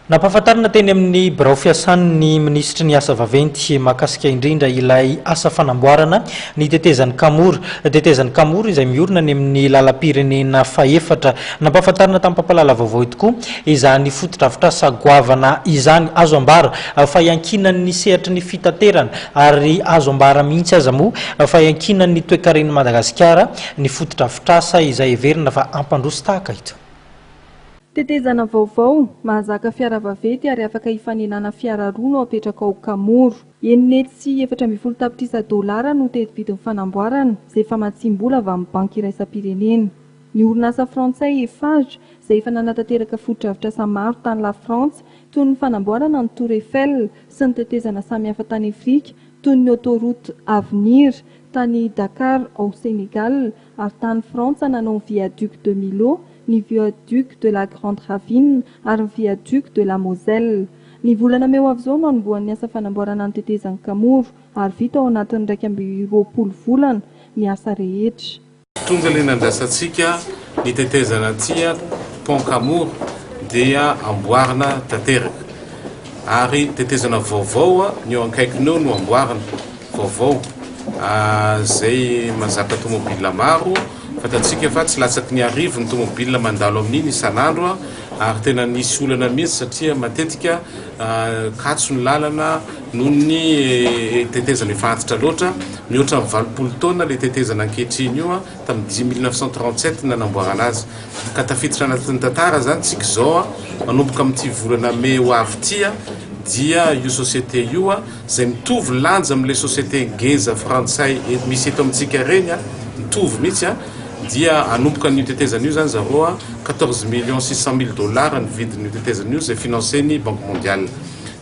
Nampahafantarina teny amin'ny birao fiasan'ny minisitry ny asa vaventy mahakasika indrindra ilay asa fanamboarana ny tetezan'i Kamoro. Tetezan'i Kamoro izay miorina any amin'ny lalam-pirenena fahefatra. Nampahafantarina tamin'ny mpampahalala vaovao tokoa izany fotodrafitrasa goavana izany. Azo ambara fa iankinan'ny sehatry ny fitaterana ary azo ambara mihitsy aza moa fa iankinan'ny toekaren'i Madagasikara ny fotodrafitrasa izay heverina fa hampandroso tahaka ito. Tetezana vaovao, mahazaka fiara vaventy ary afaka hifanenana fiara roa no apetraka ao Kamoro. 614 tapitrisa dolara no tetividin'ny fanamboarana, izay famatsiam-bola avy amin'ny Banky iraisam-pirenena. Ny orinasa frantsay Eiffage, izay efa nanatanteraka fotodrafitrasa maro tany Lafrantsa, toy ny fanamboarana ny Tour Eiffel sy ny tetezana samihafa tany Afrika, toy ny Autoroute Avenir tany Dakar ao Sénégal, ary tany Frantsa nanao ny Viaduc de Millau, ny Viaduc de la Grande Ravine ary ny Viaduc de la Moselle. Ny volana mey ho avy izao no hanombohan'ny asa fanamboarana ny tetezan'i Kamoro ary vita ao anatin'ny 21 volana ny asa rehetra. Tonga ilay nandrasantsika ny tetezana aty Pont Kamoro dia amboarina tanteraka ary tetezana vaovao ny eo akaikiny eo no amboarina vaovao izay mahazaka tomobila maro. Fantatsika fa tsy latsaky ny 1000 ny tomobila mandalo amin'iny isan'andro ary tena nisy olana mihitsy satria matetika katso ny lalana noho ny tetezana efa antitra loatra. Mihoatra ny 80 taona ilay tetezana ankehitriny io, tamin'ny 1937 nanamboarana azy, ka tafiditra anatin'ny tantara zany tsika izao. Manomboka amin'ity volana mey ho avy ity dia io société io izay mitovy lanja amin'ilay société ngeza frantsay misy eto amintsika ireny, mitovy mihitsy, dia hanomboka an'io tetezana io zany zareo. 14 600 000 dollars ny vidin'io tetezana io izay financé ny Banque mondiale.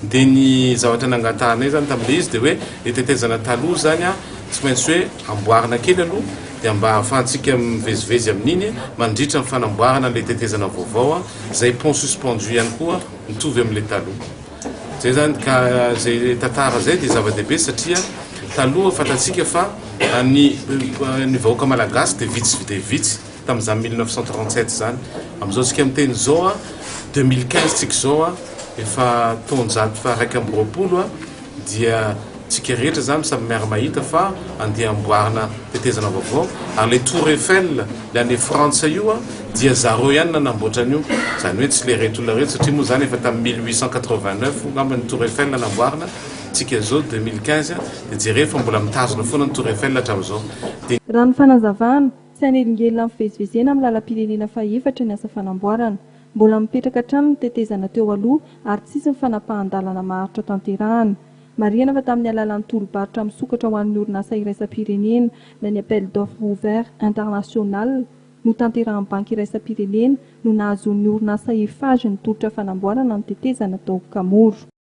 Dia ny zavatra nangatahanay zany tamin'ilay izy dia hoe le tetezana taloha zany tsy maintsy hoe amboarina kely aloha, dia mba ahafahantsika mivezivezy amin'iny mandritra ny fanamboarana ilay tetezana vaovao, izay pont suspendu ihany koa mitovy amin'ilay taloha zay zany. Ka zay tantara zay dia zava-dehibe satria taloha fantatsika fa ny vahoaka malagasy dia vitsy dia vitsy tamin'izany 1937 zany. Amin'izao tsika miteny zao, 2015 tsika zao, efa taonjato fa 21, dia tsika rehetra zany samy miara-mahita fa andeha amboarina tetezana vaovao. Ary le Tour Eiffel le any Frantsa io dia zareo ihany nanamboatra an'io zany, hoe tsy le reto olona reto, satria moa zany efa tamin'ny 1889 ngamba ny Tour Eiffel namboarina. Tsika zao 2015 dia jereo fa mbola mitazona foana ny Tour Eiffel hatramin'izao dia Raha ny fanazavana, tsy hanelingelina amin'ny fivezivezena amin'ny lalam-pirenena fahefatra ny asa fanamboarana. Mbola mipetraka hatrany ny tetezana teo aloha ary tsisy ny fanapahan-dalana maharitra tanterahana. Marihana fa tamin'ny alalan'ny tolo-barotra misokatra ho an'ny orinasa iraisam-pirenena na ny appel d'offre ouvert international no tanterahan'ny Banky iraisam-pirenena no nahazoan'ny orinasa Eiffage ny tolotra fanamboarana ny tetezana tao Kamoro.